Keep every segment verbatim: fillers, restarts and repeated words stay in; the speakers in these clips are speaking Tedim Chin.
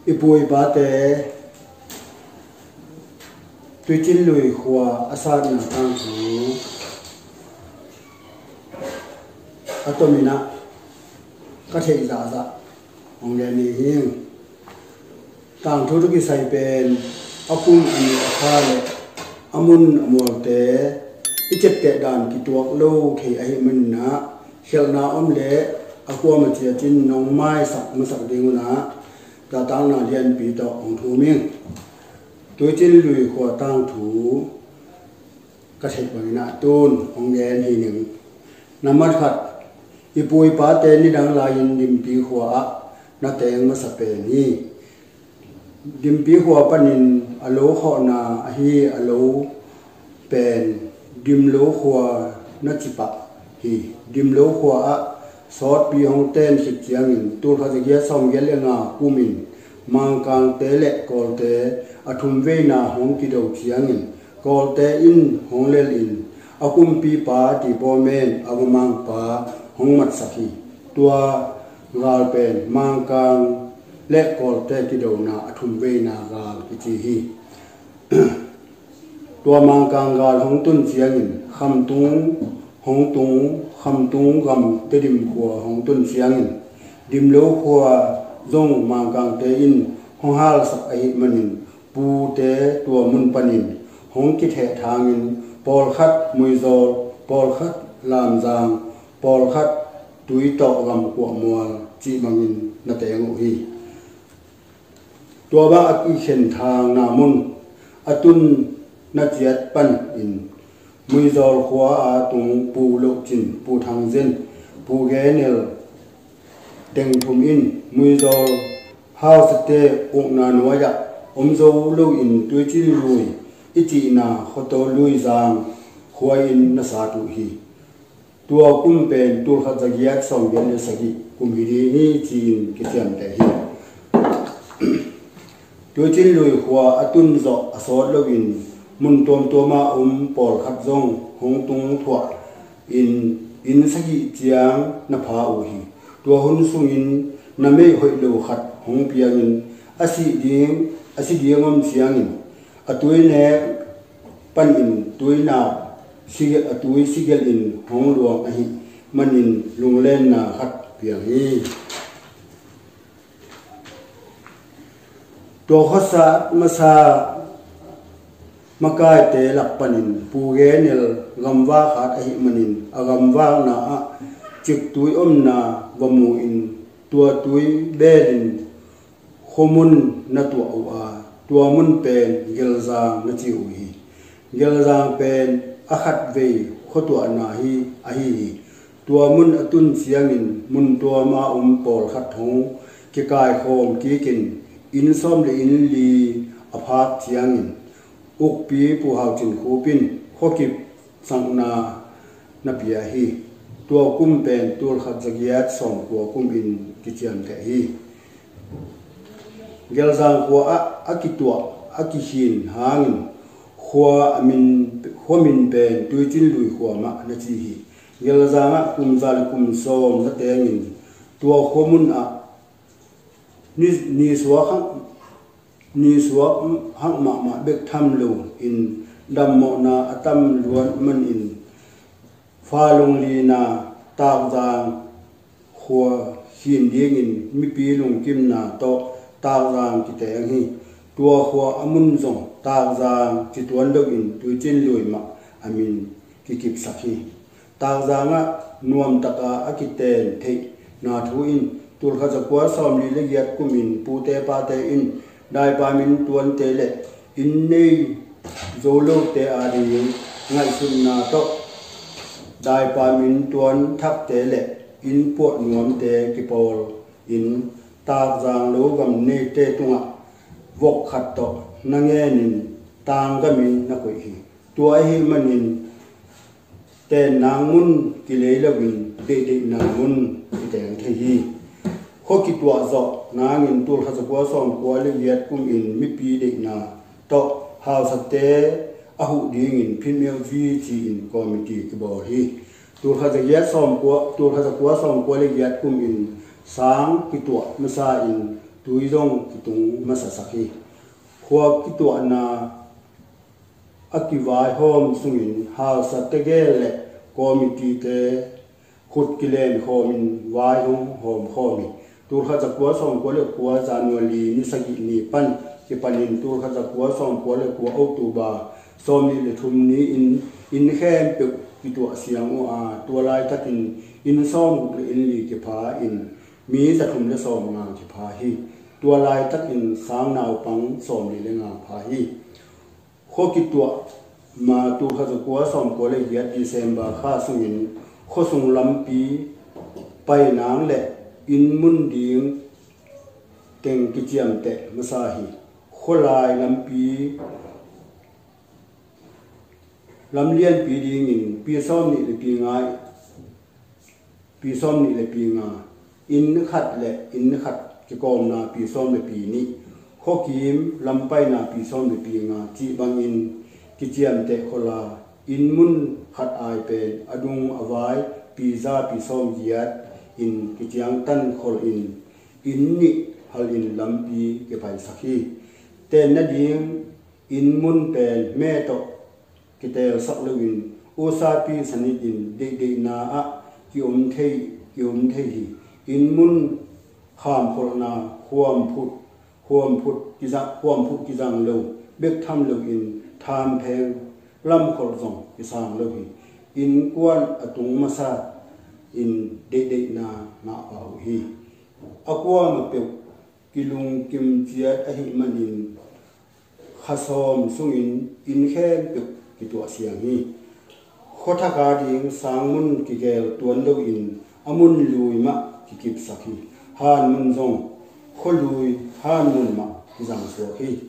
I pu i pate Tuicin Lui khua a satna tangthu a tomin ah ka theih zahzah hong gen ni hi. Tangthu tawh kisai pen a kum, a ni, a kha le a mun a mualte i ciapteh dan kituak lo thei ahih manin ah, khialhna om le a kuama ciatin nong maisak masak ding un ah zatakna lianpi tawh hong thum ing. Tuicin Lui khua tangthu ka theih bangin ah tun hong gen hi ning. Nambat khat, i pu i pate nidang lai-in Dimpi khua ah na teng masa pen hi. Dimpi khua panin a lo khawhna ahi a lo pen Dimlo khua na ci pah hi. Dimlo khua ah sawtpi hong ten khit ciangin tulkhat zagiat sawmgiat le nga kumin Mangkangte le Kawlte a thumveina hong kido ciangin Kawlte in hong lelin a kumpipa Tipaw Men a vamangpa hong matsak hi. Tua gal pen Mangkang le Kawlte kidona a thumveina gal kici hi. Tua Mangkang gal hong tun ciangin Khamtung hong tung, Khamtung gam Tedim khua hong tun ciangin Dimlo khua zong Mangkangte in hong halsak ahih manin pute tua mun panin hong kithehthangin pawlkhat Muizawl, pawlkhat Lamzang, pawlkhat Tuitawh gam Kuahmual cih bangin na teng uh hi. Tua bang a kikhenthangna mun a tunna ciat panin Muizawl khua a tung Pu Loh Cin, Pu Thang Zen, Pu Genel teng thum in Muizawl hausate ukna nuai-ah om zo loin Tuicin Lui i cihna Khuataw Lui Zang khua in na sat uh hi. Tua kum pen tulkhat zagiat sawmgiat le sagih kum hi ding hi ci-in kiciamteh hi. Tuicin Lui khua a tun zawh a sawt loin mun tuamtuam a om pawlkhat zong hong tung thuah in, inn sagih ciang na pha uh hi. Tua hun sungin na meih hoih lo khat hong piangin a si ding, a si ding om ciangin a tui nek panin tuinak sigel, a tui sigelin hong luang ahih manin lunglenna khat piang hi. Tua khuasat masa makaite lak panin Pu Genel gamvak khat ahih manin a gamvakna ah ciktui omna va mu-in tua tui belin khuamun na tuah uh a, tua mun pen Gelzang na ci uh hi. Gelzang pen a khatvei khuatuahna hi ahi hi. Tua mun a tun ciangin mun tuam a om pawlkhat hong kikaikhawm kikin inn sawm le inn li a phak ciangin ukpi Pu Hau Cin Khup in khuakip sakna na pia hi. Tua kum pen tulkhat zagiat sawmkua kum in kiciamteh hi. Gelzang khua ah a kituah a kikhin hangin khua a min, khua min pen Tuicin Lui khua mah na ci hi. Gelzang ah kum za le kum sawm na tengin tua khua mun ah ni, ni suak hang ni suak hak mahmah bek tham lo in dammawhna a tam luat manin fa lunglina Takzang khua khin dingin mipi lungkimna tawh Takzang kiteng hi. Tua khua a mun zong Takzang ci tuan loin Tuicin Lui mah a min kikipsak hi. Takzang ah nuamtaka a kiten theihna thu in tulkhat zakua sawmli le giat kumin pute pate in daipa min tuante le inn nei zo lote ading ngaihsutna tawh daipa min tuan thakte le inn puah nuamte kipawl in Takzang lo gam neite tungah vok khat tawh na ngenin tanggamin na koih hi. Tua ahih manin tennak mun kilei loin deihdeihna mun kiteng thei hi. Khua kituah zawh nangin tulkhat zakua sawmkua le giat kumin mipi deihna tawh hausate a huh dingin Phitmyo V ci-in committee kibawl hi. Tulkhat zagiat sawmkua, tulkhat zakua sawmkua le giat kumin sang kituah masa in tui zong kitung masasak hi. Khua kituahna a kivaihawm sungin hausa tegel le committee-te khut kilenkhawmin vai hong hawmkhawm hi. Tulkhat zakua sawmkua le kua January ni sagih ni pan kipanin tulkhat zakua sawmkua le kua October sawmnih le thum ni-in inn khempeuh kituah siang uh a, tua laitakin inn sawmguk le inn li kipha in mi zathum le sawmnga kipha hi. Tua laitakin sang naupang sawmli le nga pha hi. Khua kituah ma tulkhat zakua sawmkua le giat December kha sungin khuasung lampi painang le inn mun ding teng kiciamteh masa hi. Khualai lampi lamlianpi dingin pi sawmnih le pi nga pi sawmnih le pi nga, inn khat le inn khat kikawmna pi sawm le pi nih, khuakim lampaina pi sawm le pi nga cih bangin kiciamteh khuala inn mun khat ai pen a dung a vai pi za pi sawm giat in kiciangtan kholh in inn nih halin lampi kipaisak hi. Ten nading inn mun pen me tawh kitelsak loin usapi sanitin deihdeihna ah kiom thei kiom thei hi. Inn mun khamkholhna khuamphut khuamphut kizang khuamphut kizang lo bek tham loin thampheng lamkholh zong kisang lo hi. Innkuan a tung masa in deihdeihna ngah pah uh hi. A kuamah peuh kilungkim ciat ahih manin kha sawm sungin inn khempeuh kituah siang hi. Khuathak ading sang mun kigel tuan loin a mun lui mah kikipsak hi. Han mun zong khua lui han mun mah kizang suak hi.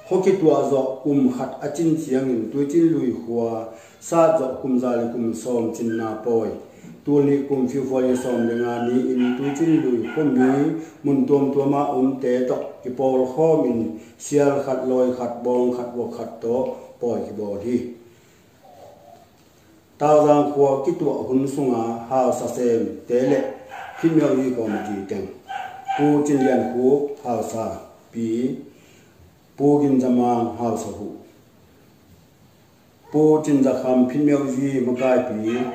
Khua kituah zawh kum khat a cin ciangin Tuicin Lui khua sat zawh kum za le kum sawm cinna pawi. Tul nih kum February sawm le nga ni-in Tuicin Lui khuami mun tuamtuama omte tawh kipawlkhawmin sial khat, lawi khat, bawng khat, vuak khat tawh pawi kibawl hi. Tauzang khua kituah hun sunga hausa semte le phitmiauzi committee teng, Pu Cin Lian Khuk hausa pi, Pu Gin Za Mang hausa huh, Pu Cin Za Kham phitmiauzi makaipi,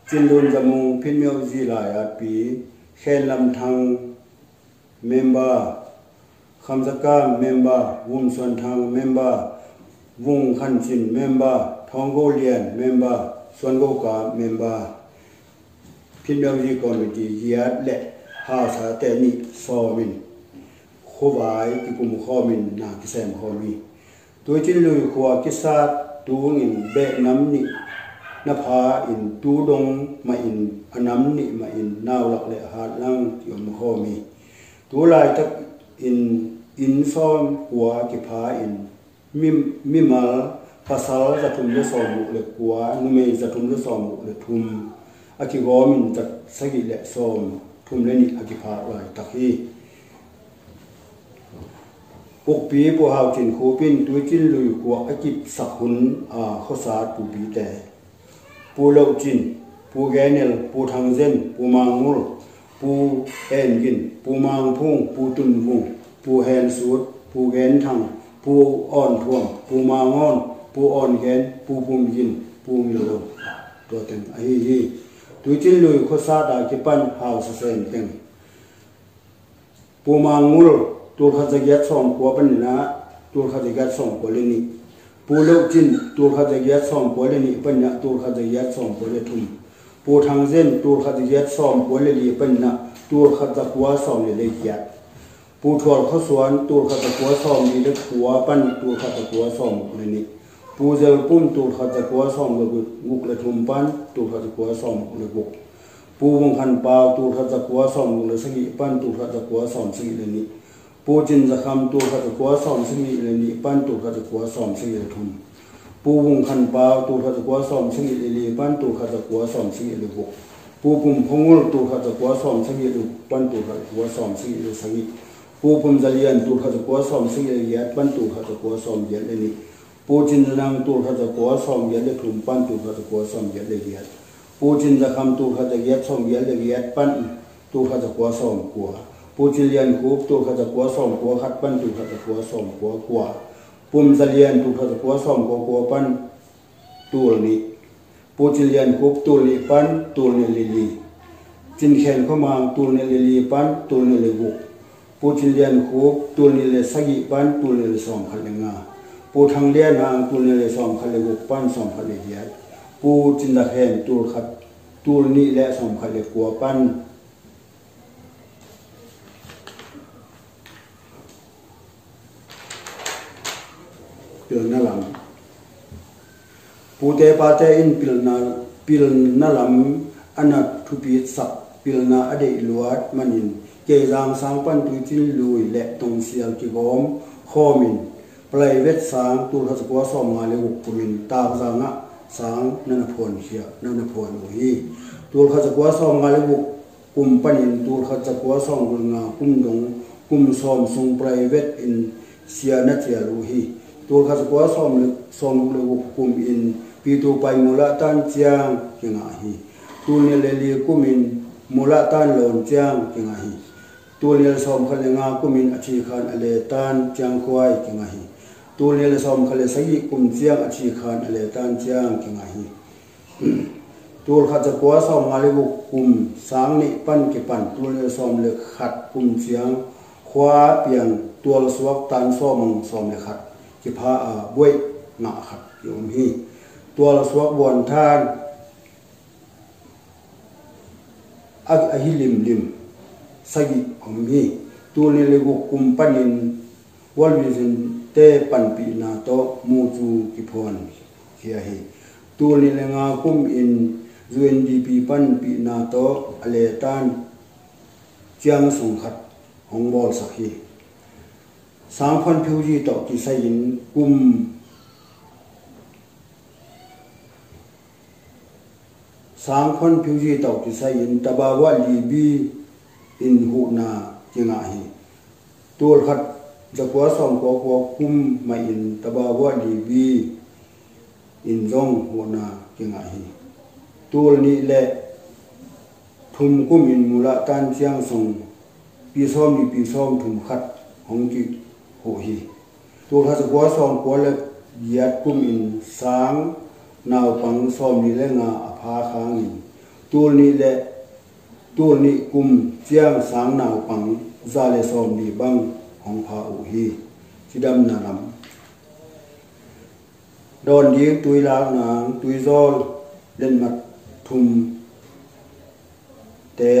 Cin Lun Za Mung phitmiauzi lai-atpi, Khen Lam Thang member, Kham Za Kam member, Vum Suan Thang member, Vung Khan Cin member, Thawng Go Lian member, Suan Go Ka member, phitmiauzi committee giat le hausate nih sawmin khuavai kikum khawmin na kisem khawm hi. Tuicin Lui khua kisat tungin behnam nih na pha in tu dong mahin a nam nih mahin naulak le hatlang kiom khawm hi. Tu laitakin inn sawm kua kipha in mi, mimal pasal zathum le sawmguk le kua, numei zathum le sawmguk le thum a kigawmin za sagih le sawmthum le nih a kiphak laitak hi. Ukpi Pu Hau Cin Khup in Tuicin Lui khua a kipsak hun a khuasat pupite, Pu Loh Cin, Pu Genel, Pu Thang Zen, Pu Mang Ngul, Pu En Gin, Pu Mang Phung, Pu Tun Vung, Pu Hen Sut, Pu Gen Thang, Pu Awn Thuam, Pu Mang Awn, Pu Awn Gen, Pu Pum Gin, Pu Ngil Lo, tua teng ahi hi. Tuicin Lui khuasat a kipan hausa sem teng, Pu Mang Ngul, tulkhat zagiat sawmkua panin ah tulkhat zagiat sawmkua le nih. Pu Loh Cin, tulkhat zagiat sawmkua le nih panin ah tulkhat zagiat sawmkua le thum. Pu Thang Zen, tulkhat zagiat sawmkua le li panin ah tulkhat zakua sawm le le giat. Pu Thual Khua Suan, tulkhat zakua sawmli le kua pan tulkhat zakua sawmguk le nih. Pu Zel Pum, tulkhat zakua sawmguk le thum pan tulkhat zakua sawmguk le guk. Pu Vung Khan Pau, tulkhat zakua sawmguk le sagih pan tulkhat zakua sawmsagih le nih. Pu Cin Za Kham, tulkhat zakua sawmsagih le nih pan tulkhat zakua sawmsagih le thum. Pu Vung Khan Pau, tulkhat zakua sawmsagih le li pan tulkhat zakua sawmsagih le guk. Pu Pum Khua Ngul, tulkhat zakua sawmsagih le guk pan tulkhat zakua sawmsagih le sagih. Pu Pum Za Lian, tulkhat zakua sawmsagih le giat pan tulkhat zakua sawmgiat le nih. Pu Cin Za Nang, tulkhat zakua sawmgiat le thum pan tulkhat zakua sawmgiat le giat. Pu Cin Za Kham, tulkhat zagiat sawmgiat le giat pan tulkhat zakua sawmkua. Pu Cin Lian Khup tulkhat zakua sawmkua khat pan tulkhat zakua sawmkua kua. Pum Za Lian tulkhat zakua sawmkua kua pan tul nih. Pu Cin Lian Khup tul nih pan tul nih le li. Cin Khen Khua Mang tul nih le li pan tul nih le guk. Pu Cin Lian Khup tul nih le sagih pan tul nih le sawmkhat le nga. Pu Thang Lian Hang tul nih le sawmkhat le guk pan sawmkhat le giat. Pu Cin Za Khen tulkhat tul nih le sawmkhat le kua pan pilna lam. Pute pate in pilna, pilna lam a na thupitsak, pilna a deih luat manin, Keizang sang pan Tuicin Lui le Tongsial kigawm khawmin, private sang tulkhat zakua sawmnga le guk kumin Takzang ah sang na na phuankhia, na na phuan uh hi. Tulkhat zakua sawmnga le guk kum panin tulkhat zakua sawmguk le nga kum dong kum sawm sung private in sia na cial uh hi. Tulkhat zakua sawm le, sawmguk le guk kum in Pitu Pai Mulah Tan Ciang kingah hi. Tul nih le li kumin Mulah Tan Lawn Ciang kingah hi. Tul nih le sawmkhat le nga kumin a thikhan a letan Ciang Khuai kingah hi. Tul nih le sawmkhat le sagih kum ciang a thikhan a letan Ciang kingah hi. Tulkhat zakua sawmnga le guk kum sang nih pan kipan tul nih le sawm le khat kum ciang khua piang tualsuak tan sawmang sawm le khat kipha a buaih ngah khat ki om hi. Tualsuak buan than a, a hi limlim sagih om hi. Tul nih le guk kum panin World Vision te panpihna tawh mucu kiphuan khia hi. Tul nih le nga kum in U N D P panpihna tawh a letan ciang sung khat hong bawlsak hi. Sangkhuan Pheuji tawh kisai in kum Sangkhuan Pheuji tawh kisai in Tabawa Libi in huhna kingah hi. Tulkhat zakua sawmkua kua kum mah in Tabawa Libi in zong huhna kingah hi. Tul nih le thum kum in Mulah Tan Ciang sung pi sawm nih pi sawm thum khat hong kihuh hi. Tulkhat zakua sawmkua le giat kum in sang naupang sawm nih le nga a pha khangin tul nih le tul nih kum ciang sang naupang za le sawm nih bang hong pha uh hi. Cidamna lam. Dawn ding tuilak nang tuizawl letmat thum te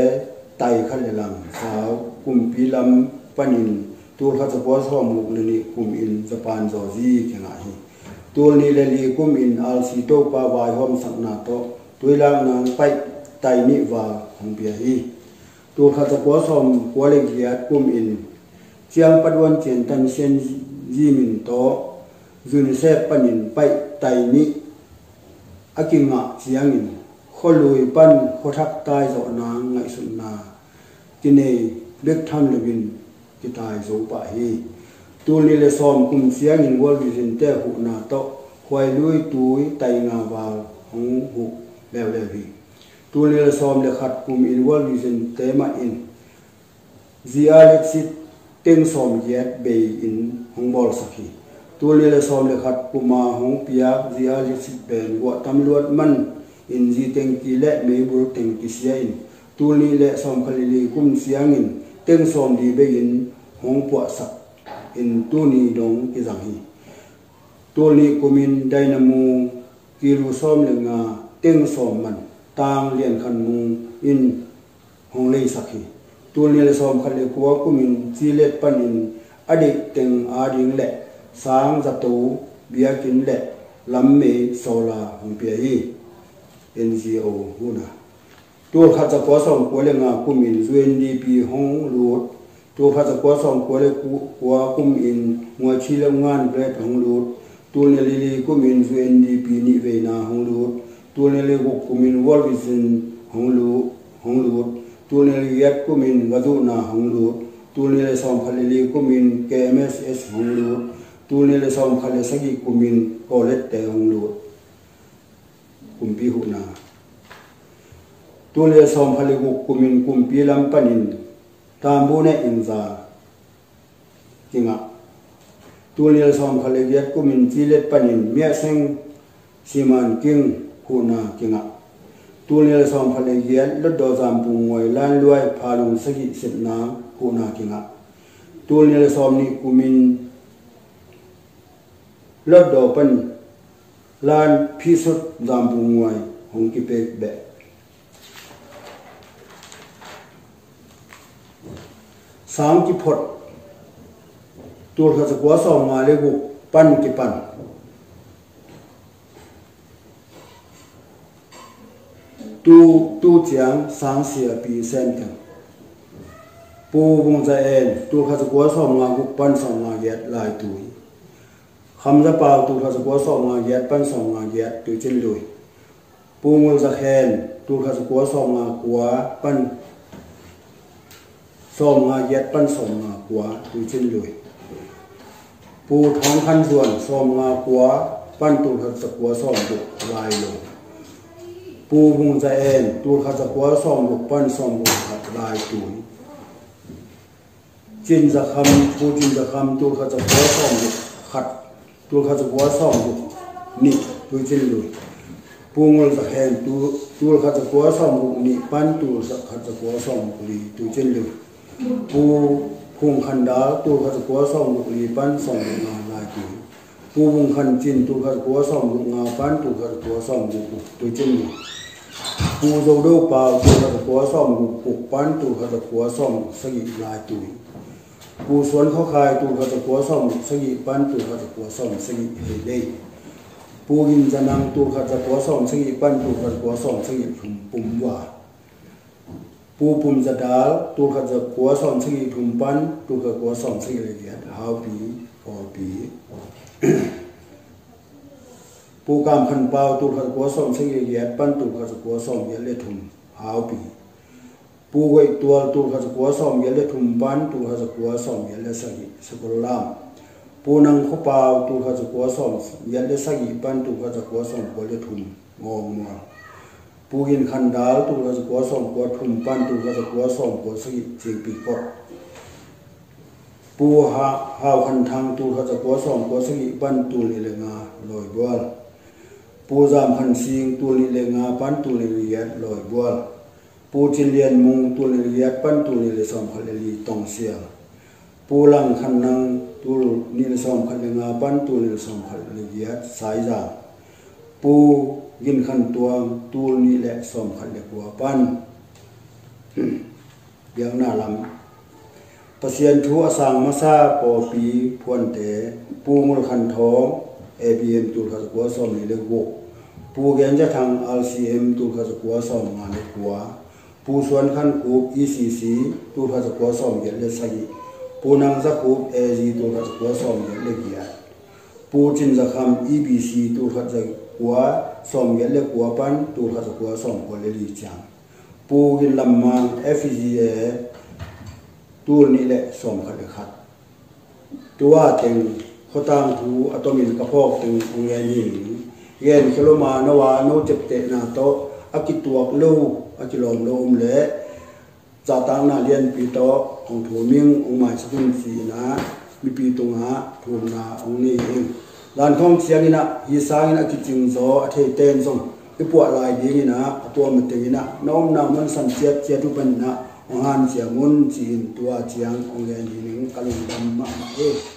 tai khat le lang sau kumpi lam panin tulkhat zakua sawmguk le nih kum in Japan zawzi kingah hi. Tul nih le li kum in R C Topa vaihawmsakna tawh tuilak nang paih tai nih val hong pia hi. Tulkhat zakua sawmkua le giat kum in Ciang Pat Wan Cian Tan Sian Zi min tawh UNICEF panin paih tai nih a kingah ciangin khualui pan khuathak taizawhna ngaihsutna kinei bek tham loin kitai zo pah hi. Tul nih le sawm kum ciangin World Vision te huhna tawh khuailui tui tai nga val hong huh leuleu hi. Tul nih le sawm le khat kum in World Vision te mah in Zi Alexis teng sawm giat bei in hong bawlsak hi. Tul nih le sawm le khat kum a hong piak Zi Alexis pen guah tam luat man in zi tengki le meibul tengki sia in tul nih le sawmkhat le li kum ciangin teng sawm li bei in hong puahsak in tuni dong kizang hi. Tul nih kum in Dynamo kilo sawm le nga teng sawm man tang lian khan mu in hong leisak hi. Tul nih le sawmkhat le kua kum in Cilet panin a deih teng ading le sang zato biakinn le lammei sawla hong pia hi. N G O huna. Tulkhat zakua sawmkua le nga kum in U N D P hong lut. Tulkhat zakua sawmkua le ku-, kua kum in Muachi le Ungan Great hong lut. Tul nih le li kum in U N D P nih veina hong lut. Tul nih le guk kum in World Vision hong lu-, hong lut. Tul nih le giat kum in Gazuna hong lut. Tul nih le sawmkhat le li kum in K M S S hong lut. Tul nih le sawmkhat le sagih kum in Kawlette hong lut. Kumpi huhna. Tul nih le sawmkhat le guk kumin kumpi lam panin Tambune Ingza kingah. Tul nih le sawmkhat le giat kumin Cilet panin Miahseng Siman King huhna kingah. Tul nih le sawmkhat le giat Lotdaw Zampung Nguai Lanluai Phalung sagih sepna huhna kingah. Tul nih le sawmnih kumin Lotdaw pan Lan Phisut Zampung Nguai hong kipekbeh. Sang kiphot tul khat za kua sawmnga le guk pan kipan. Tu, tu ciang sang siapi Sen Teng. Pu Vung Za En tul khat za kua sawmnga guk pan sawmnga giat Laitui. Kham Za Pau tul khat za kua sawmnga giat pan sawmnga giat Tuicin Lui. Pu Ngul Za Khen tul khat za kua sawmnga kua pan sawmnga giat pan sawmnga kua Tuicin Lui. Pu Thawng Khan Zuan sawmnga kua pan tul khat za kua sawmguk Lailung. Pu Vung Za En tul khat za kua sawmguk pan sawmguk khat Laitui. Cin Za Kham, Pu Cin Za Kham tul khat za kua sawmguk khat, tul khat za kua sawmguk nih Tuicin Lui. Pu Ngul Za Khen tu, tul khat za kua sawmguk nih pan tul khat za kua sawmguk li Tuicin Lui. Pu Phung Khan Dal tul khat za kua sawmguk li pan sawmguk nga Laitui. Pu Vung Khan Cin tul khat za kua sawmguk nga pan tul khat za kua sawmguk guk Tuicin Lui. Pu Zo Do Pau tul khat za kua sawmguk guk pan tul khat za kua sawmguk sagih Laitui. Pu Suan Khaw Khai tul khat za kua sawmguk sagih pan tul khat za kua sawmguk sagih Hei Lei. Pu Gin Za Nang tul khat za kua sawmguk sagih pan tul khat za kua sawmguk sagih Lum Pum Wa. Pu Pum Za Dal tul khat za kua sawmguk sagih thum pan tul khat za kua sawmguk sagih le giat Haupi Kawlpi. Pu Kam Khan Pau tul khat za kua sawmguk sagih le giat pan tul khat za kua sawmguk giat le thum Haupi. Pu Guai Tual tul khat za kua sawmguk giat le thum pan tul khat za kua sawmguk giat le sagih Sakollam. Pu Nang Khaw Pau tul khat za kua sawmguk giat le sagih pan tul khat za kua sawmguk kua le thum Ngawng Mual. Pu Gin Khan Dal tul khat za kua sawmguk kua thum pan tul khat za kua sawmguk kua sagih Cingpi Kot. Pu Ha, Hau Khan Thang tul khat za kua sawmguk kua sagih pan tul nih le nga Lawibual. Pu Zam Khan Sing tul nih le nga pan tul nih le giat Lawibual. Pu Cin Lian Mung tul nih le giat pan tul nih le sawmkhat le li Tongsial. Pu Lang Khan Nang tul nih le sawmkhat le nga pan tul nih le sawmkhat le giat Saizang. Pu Gin Khan Tuang tul nih le sawmkhat le kua pan. Biakna lam. Pasian thu a sang masa pawlpi phuante, Pu Ngul Khan Thawng, A B M tul khat za kua sawmli le guk, Pu Gen Za Thang, R C M tul khat za kua sawmnga le kua, Pu Suan Khan Khup, E C C tul khat za kua sawmgiat le sagih, Pu Nang Za Khup, A G tul khat za kua sawmgiat le giat, Pu Cin Za Kham, E B C tul khat za kua sawmgiat le kua pan tul khat za kua sawmkua le li ciang, Pu Gin Lam Mang, F G A tul nih le sawmkhat le khat. Tua teng khuatang thu a tomin ka phawk teng hong gen hi. Gen kheloma no a no ceptehna tawh a kituak lo, a kilawm lo om leh zahtakna lianpi tawh hong thum ing, hong maisak un ci-in ah mipi tungah thumna hong nei ing. Zan khawng ciangin ah hih sangin a kicing zaw a theite in zong i puah lai dingin ah a tuam a tengin ah na omna mun san ciatciat uh panin ah hong hanciam un ci-in tua ciang hong gen hi ning. Ka lungdam mahmah hi.